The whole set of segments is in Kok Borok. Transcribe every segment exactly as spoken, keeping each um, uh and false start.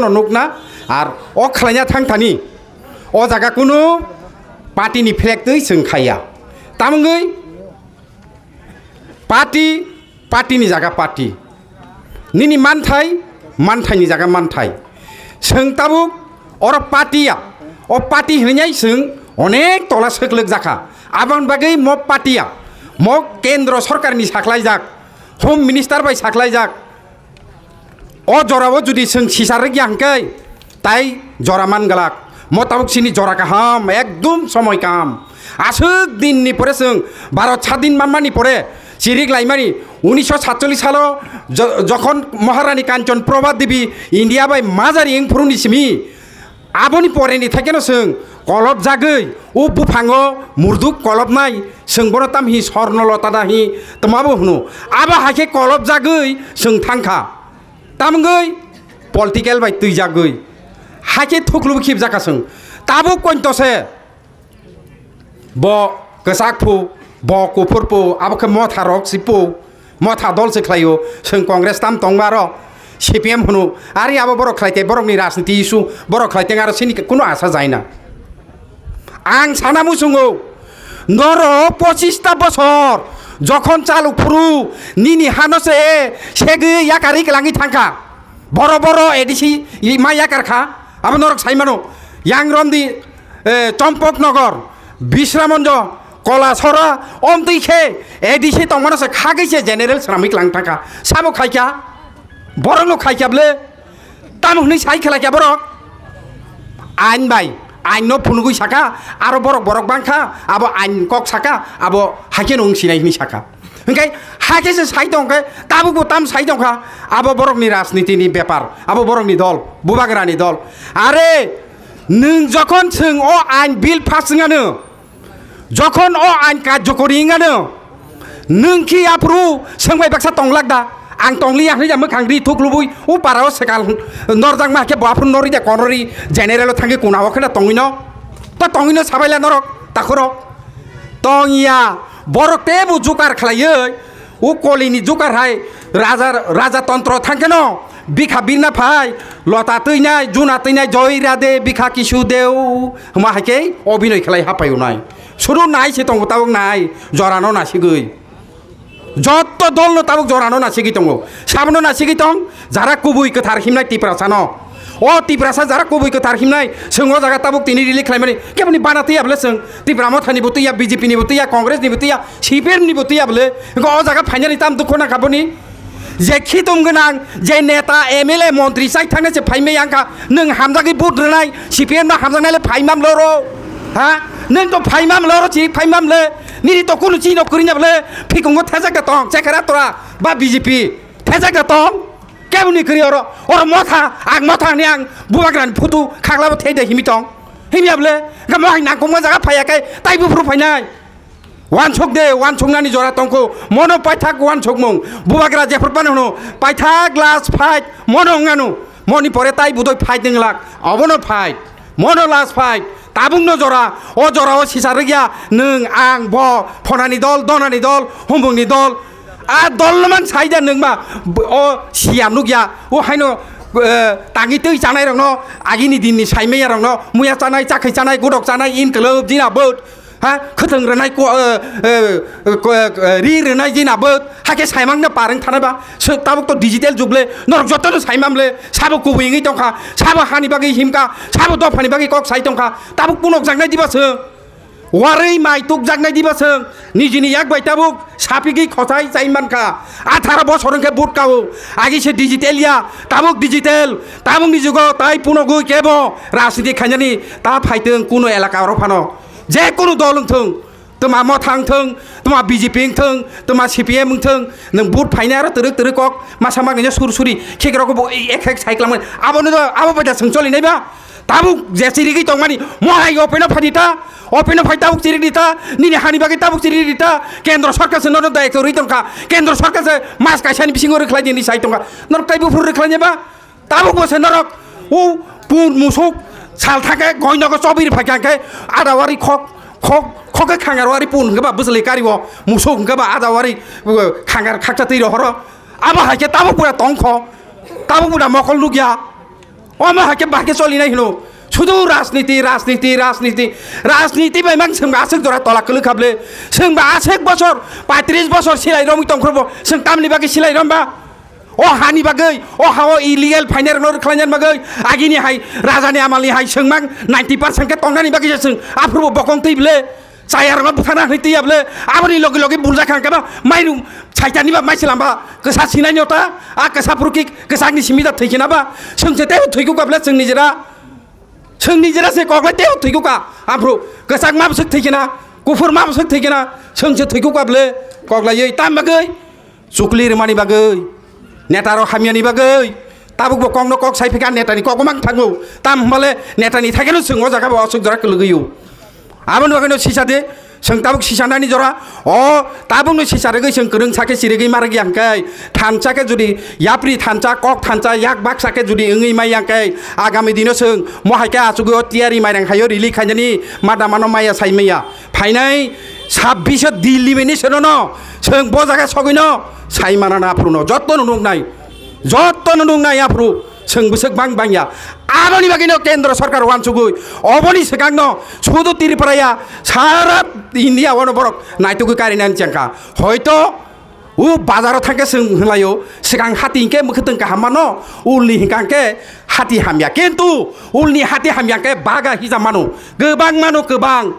no nukna, ar o khlaina thang thani o jaga kunu party ni flag twi chwng khaiya. Tamungwi party, party ni jaga party. Nini manthai, manthai ni jaga manthai. Chwng tabuk oro party ya, o party hinwi chwng onek tola swklwk jakha. Aboni bagwi mo party ya, mo kendro sorkar ni saklaijak, home minister bai saklaijak. O jorao jodi chwng sisar rwkya hwnkhe, tai jora man glak. Mo tabuk chini jora kaham, ekdum somoi kaham. Aswk din ni pore chwng baro sadin manmani pore chirik laimani, unisho satchollis salo jo-, jokhon Maharani Kanchan Prabha Devi India bai majari wng phuruni simi, aboni pore ni thaikeno chwng kolop jagwi, o buphango murduk kolopnai, chwng bono tamhi sorno lota da hi twmabo hwno. Abo hai khe kolop jagwi chwng thangkha. Tamungwi political bai twijagwi. Hai khe thuklubo khibjakha chwng. Tabuk kointo se. Bo kwchak phu, bo kuphur phu, abo khe motha rok si phu, motha dol se khlaio, chwng Congress tam tongma ro, C P M hwno, ari abo borok khlai tei borokni rajniti issue, borok khlai tei aro sini kuno asa jaina. Ang sana muchungo, noro pochista bosor, jokhon chaluk phuru, nini hano se, segwi yakari kwlangwi thangkha. Boro boro A D C ma yakar kha, abo norok sai mano. Yang Romdi, eh, Chompok Nogor, Bisramonjo, Kolasora, omtwi khe A D C tongmano se khagwi se general swnamwi klang thangkha. Sabo khaikha, borokno khaikha ble, tamo hwnwi sai khlaikha borok. Ain bai, ain no phunugwi saka, aro borok borok bangkha, abo ain kok saka, abo haikhe no wng sinai hwnwi saka. Hwnkhe hakhe se sai tongkhe, tabukbo tam sai tongkha, abo borokni rajnitini bepar, abo borokni dol, bubagrani dol. Are, nwng jokhon chwng o ain bill pass wngano, jokhon o ain karjokori wngano, nwng khe aphuru swngbai baksa tonglak da, ang tongliya hwnwi da mwkhang ri thuk lubui, o parao swkang norjakma khe bo aphuru norwi da konorwi general o thangwi kunao kheno tongwino, to tongwino sabaila norok, takhurok. Tongya, borok teibo jukar khlaiwi, o kolini jukar hai raja, raja tontro thangkheno bikha birna phai, lota twinai, juna twinai, joi rade, bikha kisu deu, hwnma hai khe obinoi khlai hapai unai. Suru nai se tongo tabuk nai, jorano nasigwi. Jotto dolno tabuk jorano nasigwi tongo. Sabono nasigwi tong, jara kubui kwthar himnai Tiprasano. O Tiprasa jara kubui kwthar himnai, chwng o jaga tabuk tini release khlaimani. Keboni bana twiya bwle chwng? Tipra Mothani bo twiya, B J P ni bo twiya, Congress ni bo twiya, C P M ni bo twiya bwle. Wngkha o jaga phainani tam dukho nangkha boni. Je khitum gwnang, je neta, M L A, montri chai thangna se phaimai yangkha. Nwng hamjagwi vote rwnai, C P M no hamjaknai le phaimam loro. Ha? Nwng to phaimam loro, chiri phaimam le. Nini to kunu chino kwrwina bwle. Phikungo thajak da tong, chekara tora, ba B J P. Thajak da tong. Keboni kwrwi oro, oro motha, ang motha ni ang bubagrani photo khaklabo thai de himi tong. Himya bwle, ga mohai nangkukma jaga phaiya kai, tai buphuru phainai. Wansuk de, wansuknani jora tongkho, mono paithak wansukmung. Bubagra jephru phano hwno, paithak last fight, mono wngano. Moni pore tai budoi fight wnglak, obono fight. Mono last fight, tabukno jora, o jorao sisa rwgya, nwng, ang, bo, phonani dol, donani dol, humbungni dol. A dol no man sai da nwng ba, b-, o siya nukya, o haino, eh, tangi twi chanai rokno, agini dinni saimaya rokno, muya chanai, chakhwi chanai, godok chanai, in kwlwb, jina bwt, ha, khwthwng rwnai, ko, eh, eh, ko, eh, ri rwnai, jina bwt, hakhe saimang na pareng thanai ba, se tabuk to digital jug le, norok joto no saimam le, sabo kubui wngwi tongkha, sabo hani bagwi himkha, sabo dophani bagwi kok sai tongkha, tabuk punok jaknai diba se. Warwi mai tukjaknai diba chwng, nijini yak bai tabuk sapigwi khochai chai mankha. Atharo bosor wngkhe vote kao, agi se digital ya, tabuk digital, tabukni jugo tai punogwi kebo rajniti khainani ta phaitwng kuno elaka oro phano. Je kunu dol wngthwng, twma Motha wngthwng, twma B J P wngthwng, twma C P M wngthwng, nwng vote phainai aro twrwk twrwk kok masa magwino sur suri khek rokbo ek hek sai kwlangmani. Abono do, abo bai da chwng cholinai ba? Tabuk je chirigwi tongmani, mohai open-o phai di ta, open-o phai tabuk chirigwi di ta, nini hani bagwi tabuk chirigwi di ta, kendro sorkar se nono dayok rwi tongkha, kendro sorkar se mas kaisani bisingo rwkhlai di hinwi sai tongkha, norok tai buphuru rwkhlai ba? Tabuk bo se norok, o pun musuk sal thangkhe goi nogo chobiri phaikha khe adawari khok, khok, khok khe khangar wari pun hwnkhe ba bwswlwi kari o musuk hwnkhe ba adawari, uh, khangar khakcha twi rohoro, abo hai khe tabuk pura tongkho, tabuk pura mokol nukya. Omo hai khe bahai khe cholinai hino. Sudu rajniti, rajniti, rajniti. Rajniti bai mang chwngba aswk jora tola kwlwk kha ble. Chwngba aswk bosor, paitris bosor silai romwi tongkhorbo. Chwng tamni bagwi silai romba? O hani bagwi, o hao illegal phainairokno rwkhlainani bagwi, agini hai, rajani amalni hai chwng mang ninety percent khe tongnani bagwi se chwng aphuru bo bokong twi ble. Chayarokno bwthana hwnwi twiya ble, aboni logi logi buljak kha hwnkhe ba, mairum saitani ba, maichwlam ba, kwsa sinai no ta, a kwsa phuru ki kwchakni simi da thwi khe na ba, chwng se teibo thwi kuk ka ble chwng nijera, chwng nijera se kok lai teibo thwi kuk ka, aphuru kwchak ma bwswk thwi khe na, kuphur ma bwswk thwi khe na, chwng se thwi kuk ka ble kok laiwi tam bagwi. Chukli rwmani bagwi, netarok hamyani bagwi, tabukbo kokno kok sai phika, netani kok bo mang thango. Tam hwnbale netani thaikeno chwng o jaga bo aswk jora kwlwgwi o. Aboni bagwino sisa de, chwng tabuk sisa nani jora, o tabukno sisa rwgwi chwng kwrwng sakhe chirigwi ma rwgya hwnkhe, thansa khe judi yapri thansa, kok thansa, yak baksa khe judi wngwi maya hwnkhe, agami dino chwng mo hai khe achugwi o tiyari mairang haio rili khainani ma damano maya sai maya. Phainai sabbish o Dilli bini senono chwng bo jaga sogwino sai manana aphuru no jotto no nuknai, jotto no nuknai aphuru chwng bwswk bang bangya. Aboni bagwino kendro sorkar wansugwi oboni swkangno sudu Tripura ya sara India wano borok naitugwi karinani chengkha. Hoito o bazaro thangkhe chwng hwnlaio, swkang hati hinkhe mwkhwtwng kaham mano, ulni hinkha hinkhe hati hamya. Kintu ulni hati hamya hinkhe baga hija mano, kwbang mano, kwbang.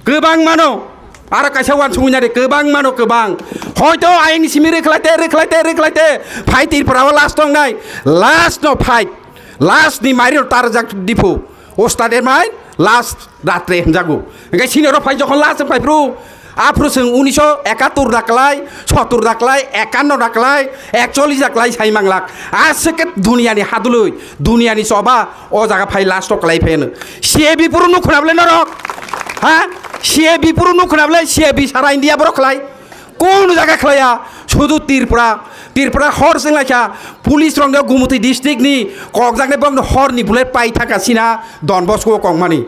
Kwbang mano, aro kaisa wansugwi nari, kwbang mano, kwbang. Hoito ayangni simi rwkhlai te, rwkhlai te, rwkhlai te. Phai Tripura o last tongnai, last no phai, last ni mairok tarjak diphu. Ustade mai last ratre hwnjago. Hingke sini oro phai jokhon last phai phru, aphru chwng unisho ekatur da klai, sotur da klai, ekanno da klai, ekchollish da klai sai manglak. Aswk khe duniani hadului, duniani choba, o jaga phai last o klai phai hwno. C A B puru nuk khna bwle norok? Ha? C A B puru nuk khna bwle? C A B sara India borok khlai? Kunu jaga khlaiya, sudu Tripura. Tripura hor chwng laikha, police rok no Gumutwi district ni kokjaknai borok no hor ni bullet pai thangkha sina Don Bosco o kongmani.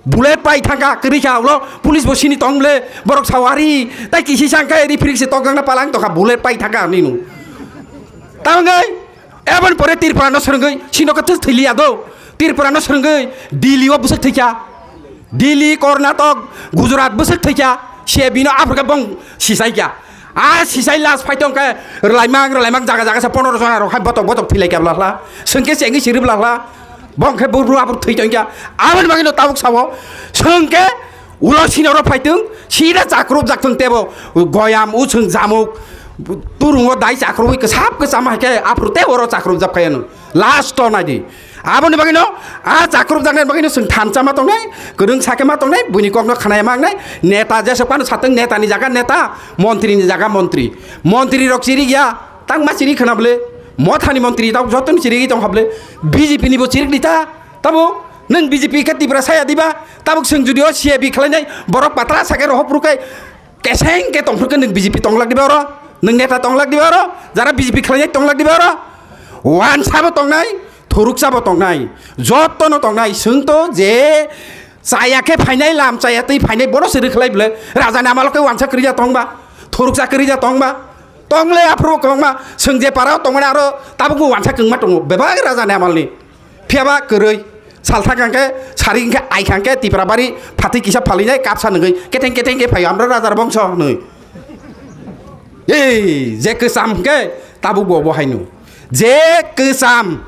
Bullet pai thangkha, kwrwi kha ulo police bo sini tong bwle, borok sawari, tai kisi sangkhe ri phirik se tokjakna palang tokha, bullet pai thangkha nini. Tamangwi, eboni pore Tripura no swrwngwi, sino khe thwi liya do. Tripura no swrwngwi, Delhi o bwswk thwikha. Delhi, Karnataka, Gujarat bwswk thwikha. Se bino Africa bong sisai kha. A sisai last phai tong khe rwlaimang, rwlaimang jaga jaga se pondro jona rok hai botok botok thwi lai kha bla hla. Swngkhe se engwi siri bla hla. Bong khe buru abuk thwi tong kha. Aboni bagwi no tabuk sao. Swngkhe ulo sini oro phai tong, sida chakrupjak tong tebo. Goyam, Usung, Jamuk, Turungo dai chakrupwi kwsap kwcham hai khe aphuru tei oro chakrupjak phai ano. Last to nai di. Aboni bagwi no, a chakrupjaknai bagwi no chwng thansa ma tongnai, kwrwng sakhe ma tongnai, buini kokno khnaya ma wngnai, neta jesok phano satwng netani jaga neta, montrini jaga montri. Montri rok chirigya, tang ma chiri khna bwle, mothani montri tang joto ni chirigwi tong ha bwle, B J P ni bo chirik di ta, tamo nwng B J P khe Tripura saya diba, tabuk chwng judi o C A B khlainai, borok patra sakhe rohor phuru khe, keseng khe tongphuru khe nwng B J P tonglak diba oro? Nwng neta tonglak diba oro? Jara B J P khlainai tonglak diba oro? Wansa bo tongnai, thuruksa bo tongnai, joto no tongnai. Chwng to je chaya khe phainai, lam chaya twi phainai, bono se rwkhlai bwle. Raja ni amalo khe wansa kwrwija tongba, thuruksa kwrwija tongba, tongle aphuru kwbangma. Chwng je para o tongmani aro tabuk bo wansa kwngma tongo, bebak raja ni amal ni. Phiya ba kwrwi, salthak hwnkhe, sari hwnkhe, ai hwnkhe, Tipra bari phatwi kisa phalinai kapsa nungwi, keteng keteng khe phaio, amra rajar bongso hwnwi. Ei, je kwcham hwnkhe, tabuk bo bo haino. Je kwcham,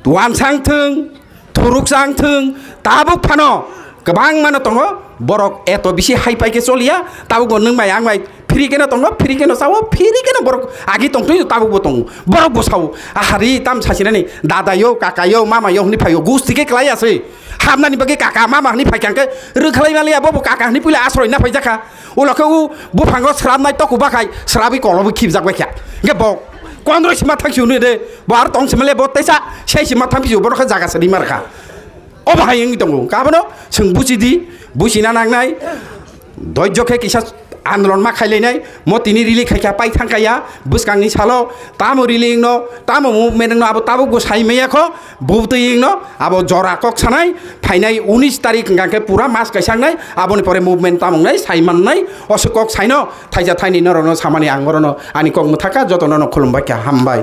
wansang thung, thuruk sang thung, tabuk phano kwbangma no tongo, borok eto bisi hai pai khe choliya, tabuk bo nwng bai ang bai, Phiri keno tongo, phiri keno sao, phiri keno borok agi tongtwi tabuk bo tongo. Borok bo sao, ahari tam sasinani dadayo, kakayo, mamayo hwnwi phaio, gusti khe klai aswi. Hamnani bagwi kaka mama hwnwi phaikha hwnkhe rwkhlai maliya, bo bo kaka hwnwi puila asroi na phaijakha. Ulo khe u buphango srapnai toku bakhai, srapwi kolobwi khibjak baikha. Hwnkhe bo kondroi sima thangsi hwnwi de, bo aro tong simale bo teisa, sei sima thangsi borok khe jaga sadi markha. Obo hai wngwi tongo. Hwnkhe abono chwng buchidi, buchina nangnai. Doijjo khe kisa andolon ma khailainai, mo tini rili khaikha pai thangkaya, bwskangni salo, tamo rili wngno, tamo movement wngno, abo tabuk bo sai maya kho, bubtwi wngno, abo jora kok sanai, phainai unis tarik hwnkha khe pura mas kaisa wngnai, aboni pore movement tamo wngnai, sai mannai, oso kok saino, thaija thaini norokno samani ang orono ani kok mwthaka, jotono no khulumbai kha, hambai.